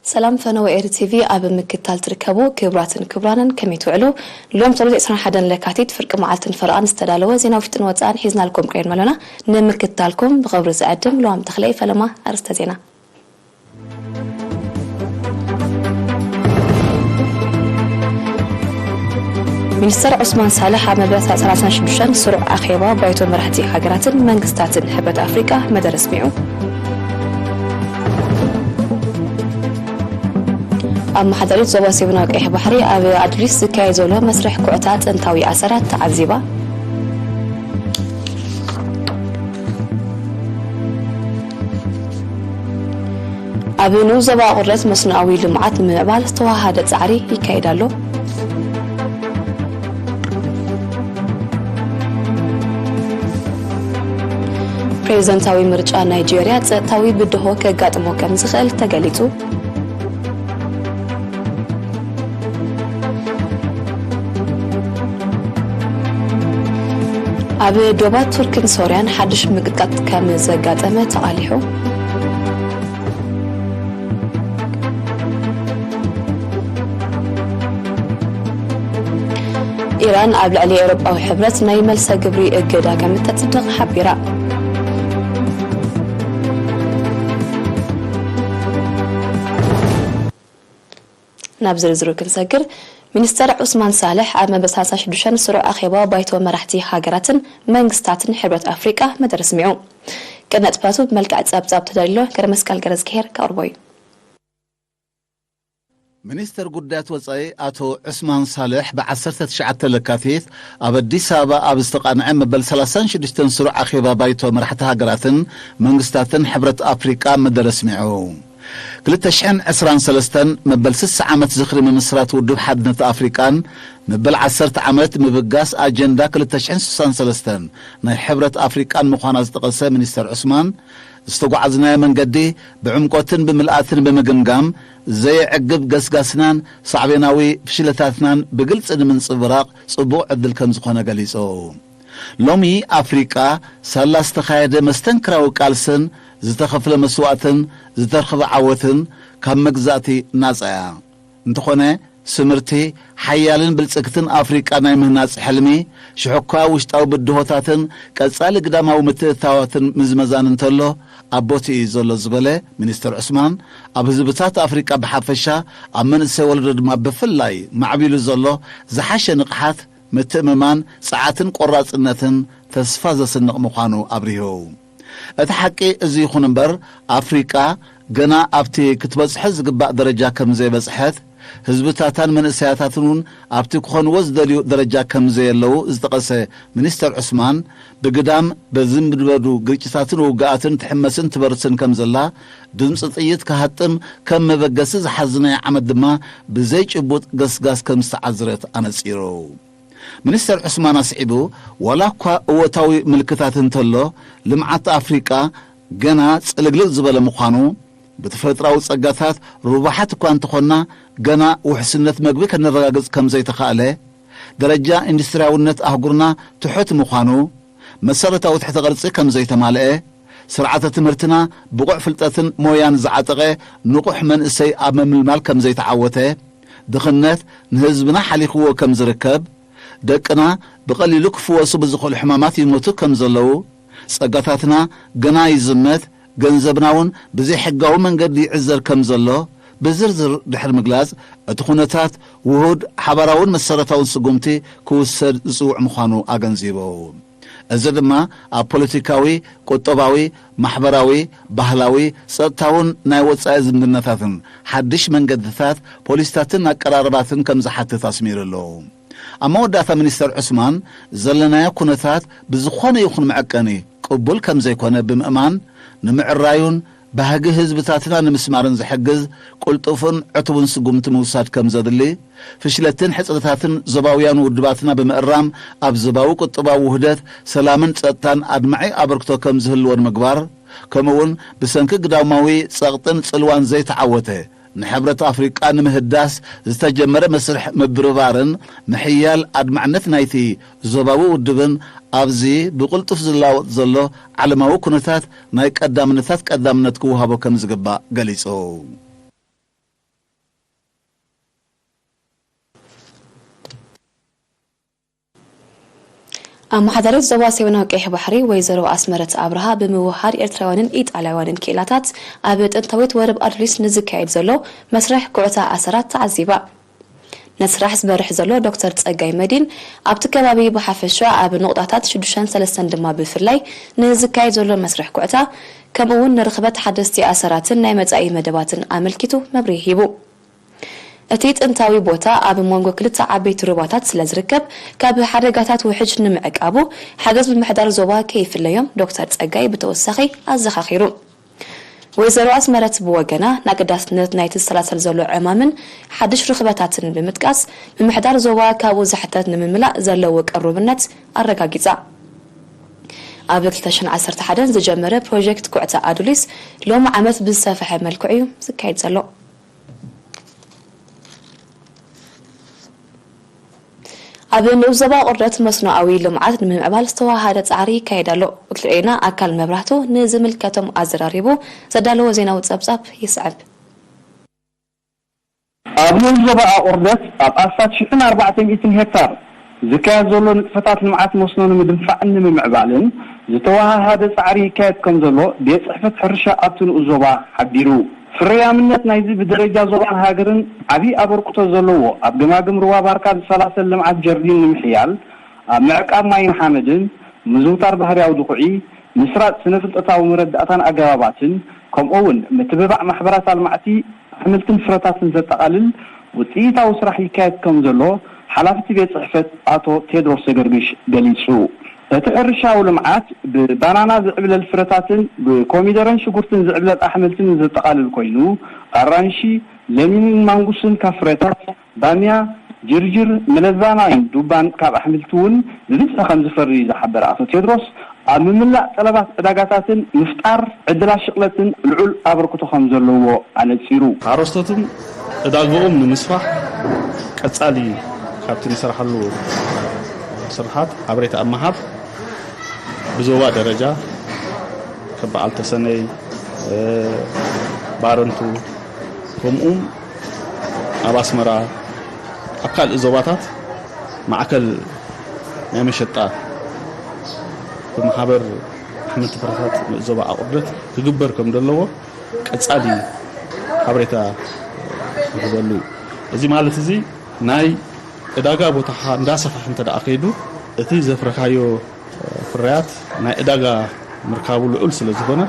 ሰላም ፈነወ ኤሪ ቲቪ ኣብ ምክትታል ትርከቡ ክቡራትን ክቡራንን ከመይ ትውዕሉ? ሎም ሰሉስ ዕስራን ሓደን ለካቲት ፍርቂ መዓልትን ፈረቓን ዝተዳለወ ዜናዊ ውሽጥን ወጻእን ሒዝናልኩም ቀሪብና ኣሎና። ንምክትታልኩም ብኽብሪ ዝዕድም ልዋም ተኽለይ ፈለማ ኣርእስተ ዜና። ሚኒስተር ዑስማን ሳልሕ ኣብ መበል ሰላሳን ሽዱሽተን ስሩዕ ኣኼባ ባይቶ መራሕቲ ሃገራትን መንግስታትን ሕብረት ኣፍሪቃ መደረ ኣስሚዑ። ኣመሓዳሪት ዞባ ሰሜናዊ ቀይሕ ባሕሪ ኣብ ኣዱሊስ ዝካየድ ዘሎ መስርሕ ኩዕታ ጥንታዊ ኣሰራት ተዓዚባ። ኣብ ንኡስ ዞባ ኣቑርደት መስኖኣዊ ልምዓት ንምምዕባል ዝተዋሃደ ጻዕሪ ይካየድ ኣሎ። ፕሬዝደንታዊ ምርጫ ናይጄርያ ጸጥታዊ ብድሆ ከጋጥሞ ከም ዝኽእል ተገሊጹ። ኣብ ዶባት ቱርክን ሶርያን ሓድሽ ምንቅጥቃጥ ከም ዘጋጠመ ተቓሊሑ። ኢራን ኣብ ልዕሊ ኤውሮጳዊ ሕብረት ናይ መልሰ ግብሪ እገዳ ከም እተጽድቕ ሓቢራ። ናብ ዝርዝሩ ክንሰግር፣ ሚኒስተር ዑስማን ሳልሕ ኣብ መበል ሰላሳን ሽዱሽተን ስሩዕ ኣኼባ ባይቶ መራሕቲ ሃገራትን መንግስታትን ሕብረት ኣፍሪቃ መደረ ኣስሚዑ። ቅድሚ ጽሑፋቱ ብመልክዕ ጸብጻብ ተዳልዩ ኣሎ፣ ገረመስቀል ገረዝግሄር ከቕርቦ እዩ። ሚኒስተር ጉዳያት ወጻኢ ኣቶ ዑስማን ሳልሕ ብዓሰርተ ትሽዓተ ለካቲት ኣብ ኣዲስ ኣበባ ኣብ ዝተቓንዐ መበል ሰላሳን ሽዱሽተን ስሩዕ ኣኼባ ባይቶ መራሕቲ ሃገራትን መንግስታትን ሕብረት ኣፍሪቃ መደረ ኣስሚዑ። ክልተ ሽሕን ዕስራን ሰለስተን መበል ስሳ ዓመት ዝኽሪ ምምስራት ውድብ ሓድነት ኣፍሪቃን መበል ዓሰርተ ዓመት ምብጋስ ኣጀንዳ ክልተ ሽሕን ስሳን ሰለስተን ናይ ሕብረት ኣፍሪቃን ምዃና ዝጠቐሰ ሚኒስተር ዑስማን፣ ዝተጓዓዝናዮ መንገዲ ብዕምቆትን ብምልኣትን ብምግምጋም፣ ዘየዕግብ ገስጋስናን ሳዕቤናዊ ፍሽለታትናን ብግልጺ ንምንጽብራቕ ጽቡቕ ዕድል ከም ዝኾነ ገሊጹ። ሎሚ ኣፍሪቃ ሳላ ዝተኻየደ መስተንክራዊ ቃልስን ዝተኸፍለ መስዋእትን ዝተረኽበ ዓወትን ካብ መግዛእቲ ናጻ እያ። እንተኾነ፣ ስምርቲ ሓያልን ብልጽግትን ኣፍሪቃ ናይ ምህናጽ ሕልሚ፣ ሽሕኳ ውሽጣዊ ብድሆታትን ቀጻሊ ግዳማዊ ምትእትታዋትን ምዝመዛን እንተሎ፣ ኣብ ቦትኡ እዩ ዘሎ ዝበለ ሚኒስተር ዑስማን፣ ኣብ ህዝብታት ኣፍሪቃ ብሓፈሻ፣ ኣብ መንእሰይ ወለዶ ድማ ብፍላይ ማዕቢሉ ዘሎ ዝሓሸ ንቕሓት፣ ምትእምማን፣ ጽዓትን ቆራጽነትን ተስፋ ዘስንቕ ምዃኑ ኣብሪሁ። እቲ ሓቂ እዚ ይኹን እምበር፣ ኣፍሪቃ ገና ኣብቲ ክትበጽሖ ዝግባእ ደረጃ ከም ዘይበጽሐት፣ ህዝብታታን መንእሰያታትን እውን ኣብቲ ክኾንዎ ዝደልዩ ደረጃ ከም ዘየለዉ ዝጠቐሰ ሚኒስተር ዑስማን፣ ብግዳም በዝንበዱ ግጭታትን ውግኣትን ትሕመስን ትበርስን ከም ዘላ፣ ድምጺ ጥይት ክሃጥም ከም መበገሲ ዝሓዝናዮ ዓመት ድማ ብዘይጭቡጥ ገስጋስ ከም ዝተዓዝረት ኣነጺሩ። ሚኒስተር ዑስማን ኣስዒቡ፣ ዋላ እኳ እወታዊ ምልክታት እንተሎ፣ ልምዓት ኣፍሪቃ ገና ጽልግልግ ዝበለ ምዃኑ፣ ብተፈጥራዊ ጸጋታት ርቡሓት እኳ እንተኾንና፣ ገና ውሕስነት መግቢ ከነረጋግጽ ከም ዘይተኻእለ፣ ደረጃ ኢንዱስትርያውነት ኣህጉርና ትሑት ምዃኑ፣ መሰረታዊ ትሕተ ቅርጺ ከም ዘይተማልአ፣ ስርዓተ ትምህርትና ብቑዕ ፍልጠትን ሞያን ዝዓጠቐ ንቑሕ መንእሰይ ኣብ ምምልማል ከም ዘይተዓወተ፣ ድኽነት ንህዝብና ሓሊኽዎ ከም ዝርከብ፣ ደቅና ብቐሊሉ ክፍወሱ ብዝኽእሉ ሕማማት ይሞቱ ከም ዘለዉ፣ ጸጋታትና ገና ይዝመት፣ ገንዘብና እውን ብዘይሕጋዊ መንገዲ ይዕዘር ከም ዘሎ ብዝርዝር ድሕሪ ምግላጽ፣ እቲ ኩነታት ውሁድ ሓባራውን መሰረታውን ስጉምቲ ክውሰድ ዝጽውዕ ምዃኑ ኣገንዚቡ። እዚ ድማ ኣብ ፖለቲካዊ፣ ቁጠባዊ፣ ማሕበራዊ፣ ባህላዊ፣ ጸጥታውን ናይ ወጻኢ ዝምድናታትን ሓድሽ መንገድታት፣ ፖሊሲታትን ኣቀራርባትን ከም ዝሓትት ኣስሚሩ ኣሎ። ኣብ መወዳእታ ሚኒስተር ዑስማን፣ ዘለናዮ ኩነታት ብዝኾነ ይኹን መዐቀኒ ቅቡል ከም ዘይኮነ ብምእማን፣ ንምዕራዩን ባህጊ ህዝብታትና ንምስማርን ዝሕግዝ ቅልጡፍን ዕቱብን ስጉምቲ ምውሳድ ከም ዘድሊ፣ ፍሽለትን ሕጽረታትን ዞባውያን ውድባትና ብምእራም፣ ኣብ ዞባዊ ቁጠባዊ ውህደት፣ ሰላምን ጸጥታን ኣድማዒ ኣበርክቶ ከም ዝህልዎ ንምግባር፣ ከምኡ'ውን ብሰንኪ ግዳማዊ ጸቕጥን ጽልዋን ዘይተዓወተ ንሕብረት ኣፍሪቃ ንምህዳስ ዝተጀመረ መስርሕ ምብርባርን ምሕያል ኣድማዕነት ናይቲ ዞባዊ ውድብን ኣብዚ ብቕልጡፍ ዝለዋወጥ ዘሎ ዓለማዊ ኩነታት ናይ ቀዳምነታት ቀዳምነት ክወሃቦ ከም ዝግባእ ገሊጹ። ኣመሓዳሪት ዞባ ሰሜናዊ ቀይሕ ባሕሪ ወይዘሮ ኣስመረት ኣብርሃ ብምውህሃድ ኤርትራውያንን ኢጣልያውያንን ክኢላታት ኣብ ጥንታዊት ወደብ ኣዱሊስ ንዝካየድ ዘሎ መስርሕ ኩዕታ ኣሰራት ተዓዚባ። ነቲ ስራሕ ዝመርሕ ዘሎ ዶክተር ጸጋይ መዲን ኣብቲ ከባቢ ብሓፈሻ ኣብ ንቑጣታት ሽዱሽተን ሰለስተን ድማ ብፍላይ ንዝካየድ ዘሎ መስርሕ ኩዕታ ከምኡ እውን ንርኽበት ሓደስቲ ኣሰራትን ናይ መጻኢ መደባትን ኣመልኪቱ መብርሂ ሂቡ። እቲ ጥንታዊ ቦታ ኣብ መንጎ ክልተ ዓበይቲ ሩባታት ስለ ዝርከብ፣ ካብ ሓደጋታት ውሕጅ ንምዕቃቡ ሓገዝ ምምሕዳር ዞባ ከይፍለዮም ዶክተር ጸጋይ ብተወሳኺ ኣዘኻኺሩ። ወይዘሮ ኣስመረት ብወገና፣ ንኣገዳስነት ናይቲ ዝሰላሰል ዘሎ ዕማምን ሓድሽ ርኽበታትን ብምጥቃስ፣ ምምሕዳር ዞባ ካብኡ ዝሕተት ንምምላእ ዘለዎ ቅሩብነት ኣረጋጊጻ። ኣብ ክልተ ሽሕን ዓሰርተ ሓደን ዝጀመረ ፕሮጀክት ኩዕታ ኣዱሊስ ሎሚ ዓመት ብዝሰፍሐ መልክዑ እዩ ዝካየድ ዘሎ። ኣብ ንኡስ ዞባ ቁርደት መስኖኣዊ ልምዓት ንምምዕባል ዝተዋሃደ ጻዕሪ ይካየድ ኣሎ። ወኪል ዜና ኣካል መብራህቱ ንዝምልከቶም ኣዘራሪቡ ዘዳለዎ ዜናዊ ጸብጻብ ይስዕብ። ኣብ ንኡስ ዞባ ኣቑርደት ኣብ ኣስታት ሽሕን ኣርባዕተ ሚእትን ሄክታር ዝካየድ ዘሎ ንጥፈታት ልምዓት መስኖ ንምድንፋዕን ንምምዕባልን ዝተወሃሃደ ጻዕሪ ይካየድ ከም ዘሎ ቤት ጽሕፈት ሕርሻ ኣብቲ ንኡስ ዞባ ሓቢሩ። ፍርያምነት ናይዚ ብደረጃ ዞባን ሃገርን ዓቢ ኣበርክቶ ዘለዎ ኣብ ገማግም ሩባ ባርካ ዝሰላሰል ልምዓት ጀርዲን ንምሕያል፣ ኣብ ምዕቃብ ማይን ሓመድን፣ ምዝውታር ባህርያዊ ድኹዒ፣ ምስራጽ ስነ-ፍልጠታዊ መረዳእታን ኣገባባትን፣ ከምኡ'ውን ምትብባዕ ማሕበራት ኣልማዕቲ ኣሕምልትን ፍረታትን ዘጠቓልል ውጽኢታዊ ስራሕ ይካየድ ከም ዘሎ ሓላፊ እቲ ቤት ጽሕፈት ኣቶ ቴድሮስ ዘገርግሽ ገሊጹ። እቲ ሕርሻዊ ልምዓት ብባናና ዝዕብለል ፍረታትን ብኮሚደረን ሽጉርትን ዝዕብለል ኣሕምልትን ዘጠቓልል ኮይኑ፣ ኣራንሺ፣ ለሚንን ማንጉስን ካብ ፍረታት፣ ባምያ፣ ጅርጅር፣ መለዛናይን ዱባን ካብ ኣሕምልቲ እውን ብብዝሒ ከም ዝፈሪ ዝሓበረ ኣቶ ቴድሮስ፣ ኣብ ምምላእ ጠለባት ዕዳጋታትን ምፍጣር ዕድላት ሽቕለትን ልዑል ኣበርክቶ ከም ዘለዎ ኣነጺሩ። ሓረስቶትን ዕዳግኦም ንምስፋሕ ቀጻሊ ካብቲ ንሰርሓሉ ስርሓት ሓበሬታ ኣብ ምሃብ ብዞባ ደረጃ ከም በዓል ተሰነይ፣ ባረንቱ ከምኡ ኣብ ኣስመራ ኣብ ካልእ ዞባታት ማዕከል ናይ መሸጣ ብማሕበር ኣሕምልቲ ፍረታት ንኡስ ዞባ ኣቑርደት ክግበር ከም ዘለዎ ቀጻሊ ሓበሬታ ንሕዘሉ እዩ። እዚ ማለት እዚ ናይ ዕዳጋ ቦታኻ እንዳሰፍሐ እንተ ደኣ ከይዱ እቲ ዘፍረኻዮ ፍርያት ናይ ዕዳጋ ምርካቡ ልዑል ስለ ዝኾነ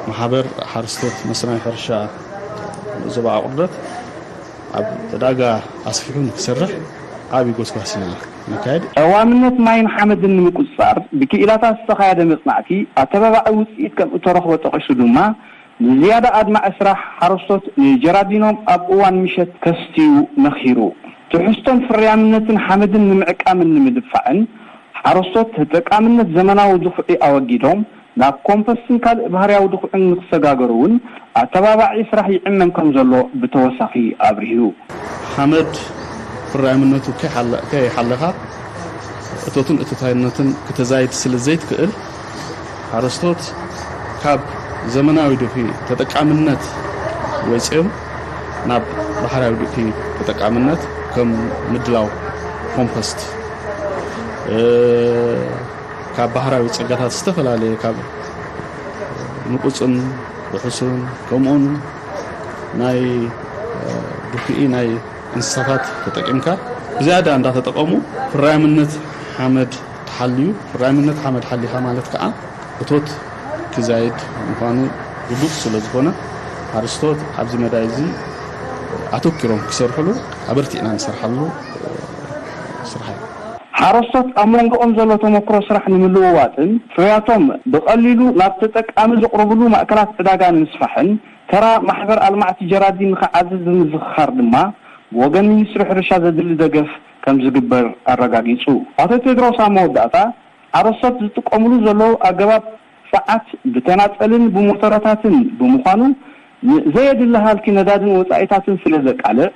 ማሕበር ሓረስቶት መስናይ ሕርሻ ንኡስ ዞባ ኣቑርደት ኣብ ዕዳጋ ኣስፊሑ ንክሰርሕ ዓቢ ጎስጓስ ኢና ነካይድ። ቀዋምነት ማይን ሓመድን ንምቁጽጻር ብክኢላታት ዝተኻየደ መጽናዕቲ ኣተባባዒ ውጽኢት ከም እተረኽቦ ጠቒሱ ድማ ንዝያዳ ኣድማዒ ስራሕ ሓረስቶት ንጀራዲኖም ኣብ እዋን ምሸት ከስትዩ መኺሩ። ትሕዝቶን ፍርያምነትን ሓመድን ንምዕቃምን ንምድፋዕን ሓረስቶት ተጠቃምነት ዘመናዊ ድኹዒ ኣወጊዶም ናብ ኮምፖስትን ካልእ ባህርያዊ ድኹዕን ንክሰጋገሩ እውን ኣተባባዒ ስራሕ ይዕመም ከም ዘሎ ብተወሳኺ ኣብሪሁ። ሓመድ ፍርያምነቱ ከይሓለኻ እቶትን እቶታይነትን ክተዛይድ ስለ ዘይትክእል ሓረስቶት ካብ ዘመናዊ ድኹዒ ተጠቃምነት ወፂኦም ናብ ባህርያዊ ድኹዒ ተጠቃምነት ከም ምድላው ኮምፖስት ካብ ባህርያዊ ጸጋታት ዝተፈላለየ ካብ ንቁጽን ርሑስን ከምኡውን ናይ ድኩዒ ናይ እንስሳታት ተጠቂምካ ብዝያዳ እንዳተጠቐሙ ፍርያምነት ሓመድ ተሓልዩ። ፍርያምነት ሓመድ ሓሊኻ ማለት ከዓ እቶት ክዛይድ ምዃኑ ርዱእ ስለ ዝኾነ ሓረስቶት ኣብዚ መዳይ እዚ ኣተኪሮም ክሰርሕሉ ኣበርቲዕና ንሰርሓሉ ስራሕ እዩ። ሓረስቶት ኣብ መንጎኦም ዘሎ ተመክሮ ስራሕ ንምልውዋጥን ፍርያቶም ብቐሊሉ ናብ ተጠቃሚ ዘቕርብሉ ማእከላት ዕዳጋ ንምስፋሕን ተራ ማሕበር ኣልማዕቲ ጀራዲን ንኽዓዝዝ ብምዝኽኻር ድማ ብወገን ሚኒስትሪ ሕርሻ ዘድሊ ደገፍ ከም ዝግበር ኣረጋጊጹ። ኣቶ ቴድሮስ ኣብ መወዳእታ ሓረስቶት ዝጥቀምሉ ዘለዉ ኣገባብ ጸዓት ብተናጸልን ብሞተረታትን ብምዃኑ ንዘየድሊ ሃልኪ ነዳድን ወጻኢታትን ስለ ዘቃልዕ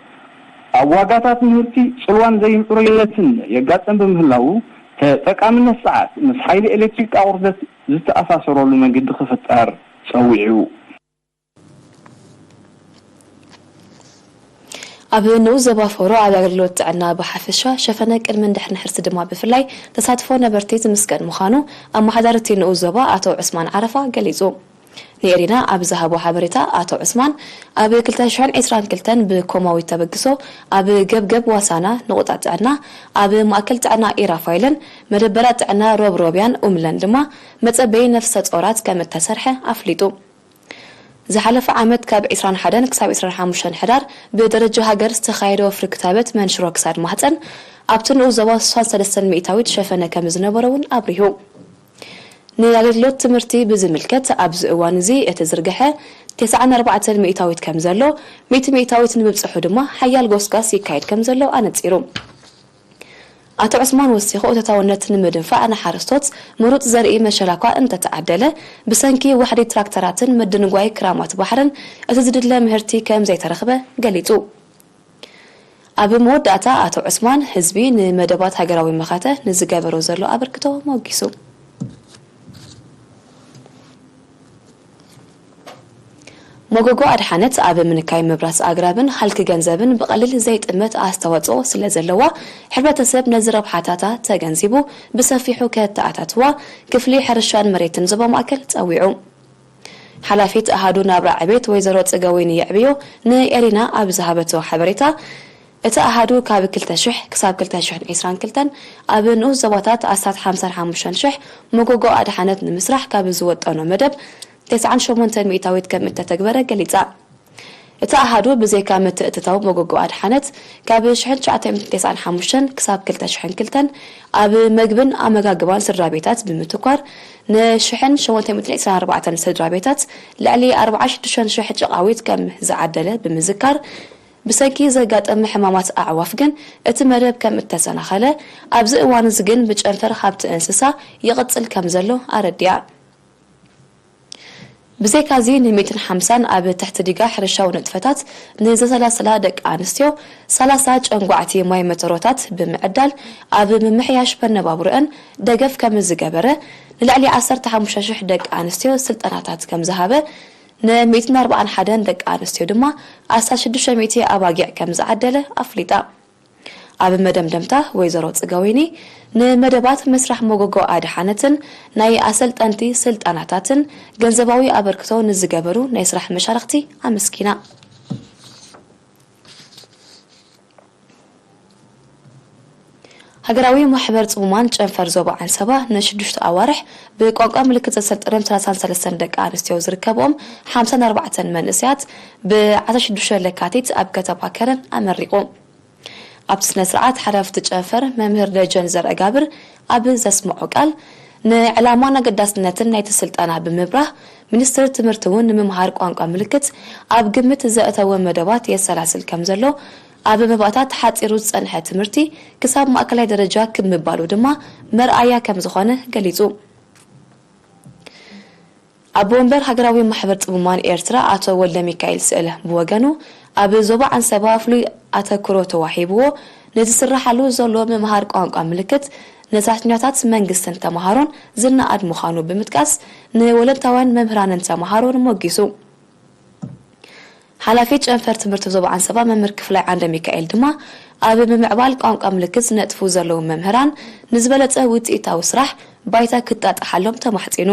ኣብ ዋጋታት ምህርቲ ጽልዋን ዘይምዕሩይነትን የጋጥም ብምህላዉ ተጠቃምነት ጸዓት ምስ ሓይሊ ኤሌክትሪክ ኣቑርደት ዝተኣሳሰረሉ መንገዲ ክፍጠር ጸዊዑ። ኣብ ንኡስ ዞባ ፈሮ ኣብ ኣገልግሎት ጥዕና ብሓፈሻ ሸፈነ ቅድምን ድሕርን ሕርሲ ድማ ብፍላይ ተሳትፎ ነበርቲ ዝምስገን ምዃኑ ኣመሓዳሪ እቲ ንኡስ ዞባ ኣቶ ዑስማን ዓረፋ ገሊጹ። ንኤሪና ኣብ ዝሃቦ ሓበሬታ ኣቶ ዑስማን ኣብ ክልተ ሽሕን ዕስራን ክልተን ብኮማዊ ተበግሶ ኣብ ገብገብ ዋሳና ንቑጣ ጥዕና ኣብ ማእከል ጥዕና ኢራፋይልን መደበራት ጥዕና ሮብሮብያን ኡምለን ድማ መጸበዪ ነፍሰ ጾራት ከም እተሰርሐ ኣፍሊጡ። ዝሓለፈ ዓመት ካብ ዕስራን ሓደን ክሳብ ዕስራን ሓሙሽተን ሕዳር ብደረጃ ሃገር ዝተኻየደ ወፍሪ ክታበት መንሽሮ ክሳድ ማህፀን ኣብቲ ንኡስ ዞባ ስሳን ሰለስተን ሚእታዊት ሸፈነ ከም ዝነበሮ እውን ኣብሪሁ። ንኣገልግሎት ትምህርቲ ብዝምልከት ኣብዚ እዋን እዚ እቲ ዝርግሐ ተስዓን ኣርባዕተን ሚእታዊት ከም ዘሎ፣ ሚእቲ ሚእታዊት ንምብፅሑ ድማ ሓያል ጎስጋስ ይካየድ ከም ዘሎ ኣነፂሩ። ኣቶ ዑስማን ወሲኹ ተታውነት ንምድንፋዕ ንሓረስቶት ምሩፅ ዘርኢ መሸላ እኳ እንተተዓደለ ብሰንኪ ዋሕዲ ትራክተራትን ምድንጓይ ክራማት ባሕርን እቲ ዝድለ ምህርቲ ከም ዘይተረኽበ ገሊጹ። ኣብ መወዳእታ ኣቶ ዑስማን ህዝቢ ንመደባት ሃገራዊ መኸተ ንዝገበሮ ዘሎ ኣበርክቶ ሞጊሱ። መጎጎ ኣድሓነት ኣብ ምንካይ ምብራስ ኣግራብን ሃልኪ ገንዘብን ብቐሊል ዘይጥመት ኣስተዋፅኦ ስለ ዘለዋ ሕብረተሰብ ነዚ ረብሓታታ ተገንዚቡ ብሰፊሑ ከተኣታትዋ ክፍሊ ሕርሻን መሬትን ዞባ ማእከል ፀዊዑ። ሓላፊት ኣሃዱ ናብራ ዕቤት ወይዘሮ ፅገወይኒ የዕብዮ ንኤሪና ኣብ ዝሃበቶ ሓበሬታ እቲ ኣሃዱ ካብ ክልተ ሽሕ ክሳብ ክልተ ሽሕን ዕስራን ክልተን ኣብ ንኡስ ዞባታት ኣስታት ሓምሳን ሓሙሽተን ሽሕ መጎጎ ኣድሓነት ንምስራሕ ካብ ዝወጠኖ መደብ ተስዓን ሸሞንተን ሚእታዊት ከም እተተግበረ ገሊጻ። እቲ ኣሃዱ ብዘይካ ምትእትታው መጎጎ ኣድሓነት ካብ ሽሕን ትሽዓተ ሚእትን ተስዓን ሓሙሽተን ክሳብ ክልተ ሽሕን ክልተን ኣብ መግብን ኣመጋግባን ስድራ ቤታት ብምትኳር ንሽሕን ሸሞንተ ሚእትን ዕስራን ኣርባዕተን ስድራ ቤታት ልዕሊ ኣርብዓ ሽዱሽተ ሽሕ ጨቓዊት ከም ዝዓደለ ብምዝካር ብሰንኪ ዘጋጠመ ሕማማት ኣዕዋፍ ግን እቲ መደብ ከም እተሰናኸለ፣ ኣብዚ እዋን እዚ ግን ብጨንፈር ሃብቲ እንስሳ ይቕጽል ከም ዘሎ ኣረዲኣ። ብዘይካዚ ን ሚእትን ሓምሳን ኣብ ትሕቲ ዲጋ ሕርሻዊ ንጥፈታት ንዘሰላስላ ደቂ ኣንስትዮ ሰላሳ ጨንጓዕቲ ማይ መተሮታት ብምዕዳል ኣብ ምምሕያሽ መነባብሮአን ደገፍ ከም ዝገበረ፣ ንልዕሊ ዓሰርተ ሓሙሽተ ሽሕ ደቂ ኣንስትዮ ስልጠናታት ከም ዝሃበ፣ ን ሚእትን ኣርባዓን ሓደን ደቂ ኣንስትዮ ድማ ኣስታት ሽዱሽተ ሚእቲ ኣባጊዕ ከም ዝዓደለ ኣፍሊጣ። ኣብ መደምደምታ ወይዘሮ ጽጋወይኒ ንመደባት መስራሕ መጎጎ ኣድሓነትን ናይ ኣሰልጠንቲ ስልጠናታትን ገንዘባዊ ኣበርክቶ ንዝገበሩ ናይ ስራሕ መሻርኽቲ ኣመስጊና። ሃገራዊ ማሕበር ጽሙማን ጨንፈር ዞባ ዓንሰባ ንሽዱሽተ ኣዋርሕ ብቋንቋ ምልክት ዘሰልጠኖም ሰላሳን ሰለስተን ደቂ ኣንስትዮ ዝርከብኦም ሓምሳን ኣርባዕተን መንእሰያት ብ ዓሰርተ ሽዱሽተ ለካቲት ኣብ ከተማ ከረን ኣመሪቑ። ኣብቲ ስነ ስርዓት ሓላፊ እቲ ጨንፈር መምህር ደጀን ዘርአጋብር ኣብ ዘስምዖ ቃል፣ ንዕላማን ኣገዳስነትን ናይቲ ስልጠና ብምብራህ፣ ሚኒስትሪ ትምህርቲ እውን ንምምሃር ቋንቋ ምልክት ኣብ ግምት ዘእተወ መደባት የሰላስል ከም ዘሎ፣ ኣብ መባእታት ሓጺሩ ዝጸንሐ ትምህርቲ ክሳብ ማእከላይ ደረጃ ክብ ምባሉ ድማ መርኣያ ከም ዝኾነ ገሊጹ። ኣቦ ወንበር ሃገራዊ ማሕበር ጽሙማን ኤርትራ ኣቶ ወልደ ሚካኤል ስእለ ብወገኑ፣ ኣብ ዞባ ዓንሰባ ፍሉይ ኣተኩሮ ተዋሂብዎ ንዝስራሓሉ ዘሎ ምምሃር ቋንቋ ምልክት ንሰራሕተኛታት መንግስትን ተምሃሮን ዝነኣድ ምዃኑ ብምጥቃስ፣ ንወለንታውያን መምህራንን ተምሃሮን ሞጊሱ። ሓላፊ ጨንፈር ትምህርቲ ዞባ ዓንሰባ መምህር ክፍላይ ዓንደ ሚካኤል ድማ፣ ኣብ ምምዕባል ቋንቋ ምልክት ዝነጥፉ ዘለዉ መምህራን ንዝበለጸ ውጽኢታዊ ስራሕ ባይታ ክጣጣሓሎም ተማሕጺኑ።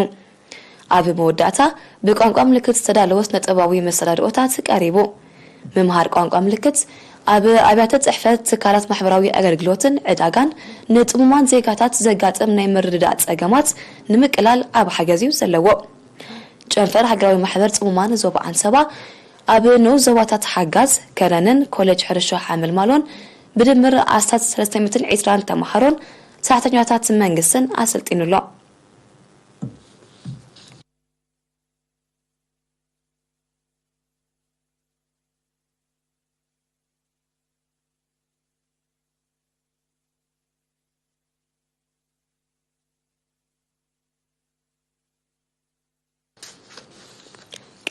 ኣብ መወዳእታ፣ ብቋንቋ ምልክት ዝተዳለወ ስነ-ጥበባዊ መሰናድኦታት ቀሪቡ። ምምሃር ቋንቋ ምልክት ኣብ ኣብያተ ጽሕፈት፣ ትካላት ማሕበራዊ ኣገልግሎትን ዕዳጋን ንጽሙማን ዜጋታት ዘጋጥም ናይ ምርድዳእ ጸገማት ንምቅላል ዓቢ ሓገዝ እዩ ዘለዎ። ጨንፈር ሃገራዊ ማሕበር ጽሙማን ዞባ ዓንሰባ ኣብ ንኡስ ዞባታት ሓጋዝ፣ ከረንን ኮሌጅ ሕርሻ ሓመልማሎን ብድምር ኣስታት ሰለስተ ሚእትን ዕስራን ተምሃሮን ሰራሕተኛታት መንግስትን ኣሰልጢኑ ኣሎ።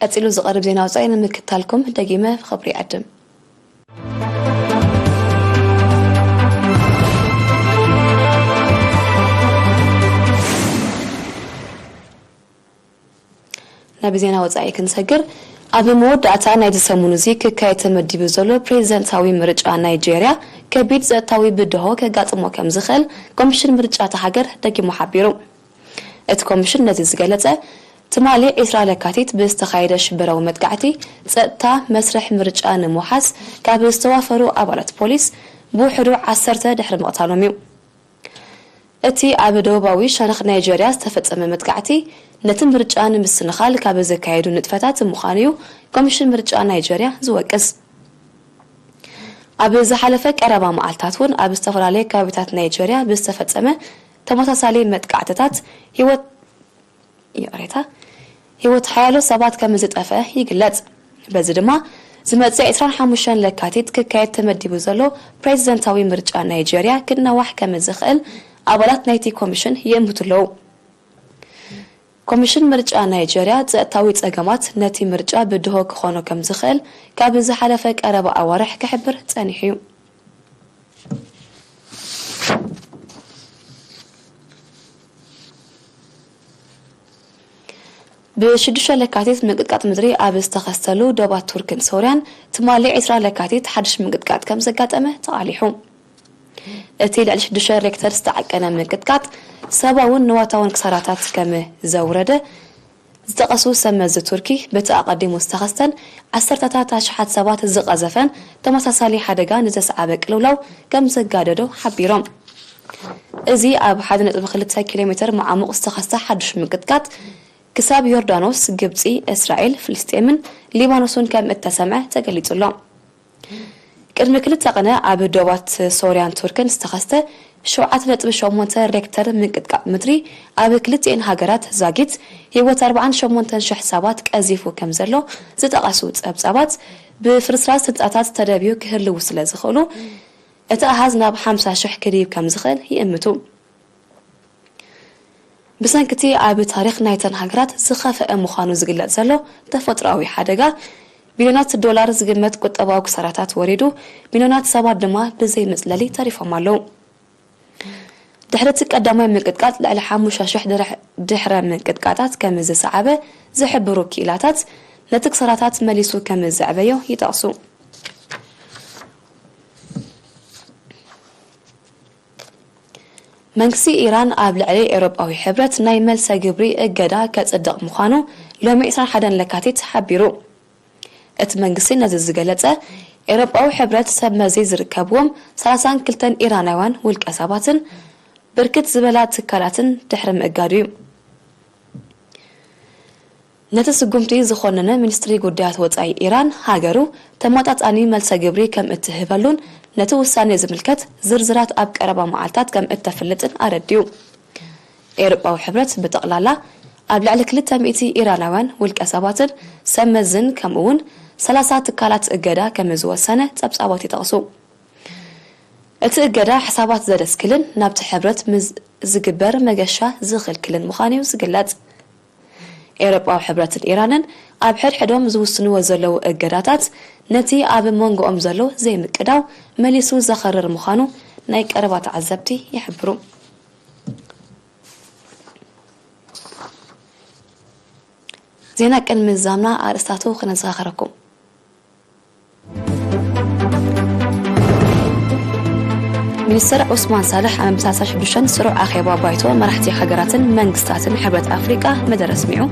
ቀጺሉ ዝቐርብ ዜና ወጻኢ ንምክታልኩም ደጊመ ብኽብሪ ይዕድም። ናብ ዜና ወጻኢ ክንሰግር፣ ኣብ መወዳእታ ናይዚ ሰሙን እዚ ክካየድ ተመዲቡ ዘሎ ፕሬዚደንታዊ ምርጫ ናይጄርያ ከቢድ ጸጥታዊ ብድሆ ከጋጥሞ ከም ዝኽእል ኮሚሽን ምርጫ እታ ሃገር ደጊሙ ሓቢሩ። እቲ ኮሚሽን ነዚ ዝገለጸ ትማሊ ዕስራ ለካቲት ብዝተኻየደ ሽበራዊ መጥቃዕቲ ጸጥታ መስርሕ ምርጫ ንምውሓስ ካብ ዝተዋፈሩ ኣባላት ፖሊስ ብውሕዱ ዓሰርተ ድሕሪ ምቕታሎም እዩ። እቲ ኣብ ደቡባዊ ሸነኽ ናይጄርያ ዝተፈጸመ መጥቃዕቲ ነቲ ምርጫ ንምስንኻል ካብ ዘካየዱ ንጥፈታት ምዃኑ እዩ ኮሚሽን ምርጫ ናይጄርያ ዝወቅስ። ኣብ ዝሓለፈ ቀረባ መዓልታት እውን ኣብ ዝተፈላለዩ ከባቢታት ናይጄርያ ብዝተፈጸመ ተመሳሳሊ መጥቃዕትታት ህይወት ይቕሬታ፣ ህይወት ሓያሎ ሰባት ከም ዝጠፍአ ይግለጽ። በዚ ድማ ዝመጽእ ዕስራን ሓሙሽተን ለካቲት ክካየድ ተመዲቡ ዘሎ ፕሬዚደንታዊ ምርጫ ናይጄርያ ክናዋሕ ከም ዝኽእል ኣባላት ናይቲ ኮሚሽን ይእምቱ ኣለዉ። ኮሚሽን ምርጫ ናይጄርያ ጸጥታዊ ጸገማት ነቲ ምርጫ ብድሆ ክኾኖ ከም ዝኽእል ካብ ዝሓለፈ ቀረባ ኣዋርሕ ክሕብር ጸኒሑ እዩ። ብሽዱሽተ ለካቲት ምንቅጥቃጥ ምድሪ ኣብ ዝተኸስተሉ ዶባት ቱርክን ሶርያን ትማሊ ዕስራ ለካቲት ሓድሽ ምንቅጥቃጥ ከም ዘጋጠመ ተቓሊሑ። እቲ ልዕሊ ሽዱሽተ ሬክተር ዝተዓቀነ ምንቅጥቃጥ ሰብኣውን ንዋታውን ክሳራታት ከም ዘውረደ ዝጠቐሱ ሰብ መዚ ቱርኪ፣ በቲ ኣቐዲሙ ዝተኸስተን ዓሰርተታት ኣሽሓት ሰባት ዝቐዘፈን ተመሳሳሊ ሓደጋ ንዘስዓበ ቅልውላው ከም ዘጋደዶ ሓቢሮም። እዚ ኣብ ሓደ ነጥቢ ክልተ ኪሎ ሜተር መዓሙቕ ዝተኸስተ ሓድሽ ምንቅጥቃጥ ክሳብ ዮርዳኖስ፣ ግብጺ፣ እስራኤል፣ ፍልስጤምን ሊባኖስን ከም እተሰምዐ ተገሊጹ ኣሎ። ቅድሚ ክልተ ቅነ ኣብ ዶባት ሶርያን ቱርክን ዝተኸስተ ሸውዓተ ነጥቢ ሸሞንተ ሬክተር ምንቅጥቃጥ ምድሪ ኣብ ክልቲኤን ሃገራት ዛጊት ህይወት ኣርባዓን ሸሞንተን ሽሕ ሰባት ቀዚፉ ከም ዘሎ ዝጠቐሱ ጸብጻባት፣ ብፍርስራስ ህንጻታት ተደብዩ ክህልዉ ስለ ዝኽእሉ እቲ ኣሃዝ ናብ ሓምሳ ሽሕ ክድይብ ከም ዝኽእል ይእምቱ። ብሰንኪ እቲ ኣብ ታሪኽ ናይተን ሃገራት ዝኸፍአ ምዃኑ ዝግለጽ ዘሎ ተፈጥሮኣዊ ሓደጋ፣ ቢልዮናት ዶላር ዝግመት ቁጠባዊ ክሳራታት ወሪዱ፣ ሚልዮናት ሰባት ድማ ብዘይ መጽለሊ ተሪፎም ኣለዉ። ድሕሪ እቲ ቀዳማይ ምንቅጥቃጥ ልዕሊ ሓሙሽተ ሽሕ ድርሕ-፣ ድሕረ ምንቅጥቃጣት ከም ዝሰዓበ ዝሕብሩ ክኢላታት፣ ነቲ ክሳራታት መሊሱ ከም ዘዕበዮ ይጠቕሱ። መንግስቲ ኢራን ኣብ ልዕሊ ኤውሮጳዊ ሕብረት ናይ መልሰ ግብሪ እገዳ ከጽድቕ ምዃኑ ሎሚ ዕስራን ሓደን ለካቲት ሓቢሩ። እቲ መንግስቲ ነዚ ዝገለጸ፣ ኤውሮጳዊ ሕብረት ሰብ መዚ ዝርከብዎም ሰላሳን ክልተን ኢራናውያን ውልቀ ሰባትን ብርክት ዝበላ ትካላትን ድሕሪ ምእጋዱ እዩ። ነቲ ስጉምቲ ዝኾነነ ሚኒስትሪ ጉዳያት ወጻኢ ኢራን፣ ሃገሩ ተመጣጣኒ መልሰ ግብሪ ከም እትህበሉን ነቲ ውሳኔ ዝምልከት ዝርዝራት ኣብ ቀረባ መዓልታት ከም እተፍልጥን ኣረዲኡ። ኤውሮጳዊ ሕብረት ብጠቕላላ ኣብ ልዕሊ ክልተ ሚእቲ ኢራናውያን ውልቀ ሰባትን ሰብ መዝን ከምኡ እውን ሰላሳ ትካላት እገዳ ከም ዝወሰነ ጸብጻባት ይጠቕሱ። እቲ እገዳ ሕሳባት ዘደስክልን ናብቲ ሕብረት ምስ ዝግበር መገሻ ዝኽልክልን ምዃኑ እዩ ዝግለጽ። ኤውሮጳዊ ሕብረትን ኢራንን ኣብ ሕድሕዶም ዝውስንዎ ዘለዉ እገዳታት ነቲ ኣብ መንጎኦም ዘሎ ዘይምቅዳው መሊሱ ዘኸርር ምዃኑ ናይ ቀረባ ተዓዘብቲ ይሕብሩ። ዜና ቅድሚ ምዝዛምና ኣርእስታቱ ክነዘኻኸረኩም። ሚኒስትር ዑስማን ሳልሕ ኣብ ምሳሳ ሽዱሽተን ስሩዕ ኣኼባ ባይቶ መራሕቲ ሃገራትን መንግስታትን ሕብረት ኣፍሪቃ መደረ ኣስሚዑ።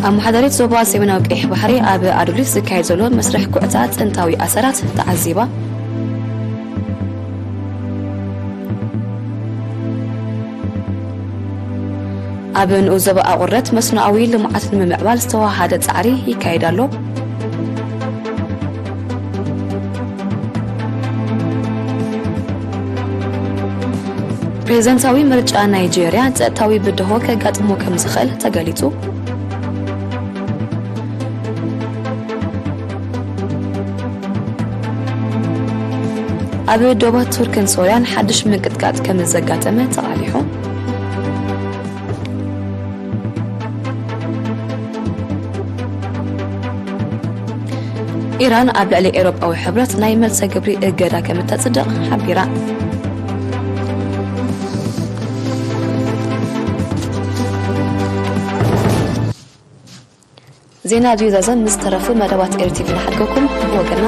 ኣመሓዳሪት ዞባ ሰሜናዊ ቀይሕ ባሕሪ ኣብ ኣዱሊስ ዝካየድ ዘሎ መስርሕ ኩዕታ ጥንታዊ ኣሰራት ተዓዚባ። ኣብ ንኡስ ዞባ ኣቑርደት መስኖኣዊ ልምዓት ንምምዕባል ዝተዋሃደ ጻዕሪ ይካየድ ኣሎ። ፕሬዝደንታዊ ምርጫ ናይጄርያ ጸጥታዊ ብድሆ ከጋጥሞ ከም ዝኽእል ተገሊጹ። ኣብ ዶባት ቱርክን ሶርያን ሓድሽ ምንቅጥቃጥ ከም ዘጋጠመ ተቓሊሑ። ኢራን ኣብ ልዕሊ ኤውሮጳዊ ሕብረት ናይ መልሰ ግብሪ እገዳ ከም እተጽድቕ ሓቢራ። ዜና ድዩ ዛዘም ምስ ተረፉ መደባት ኤርቲቪ ንሓልከኩም ወገና።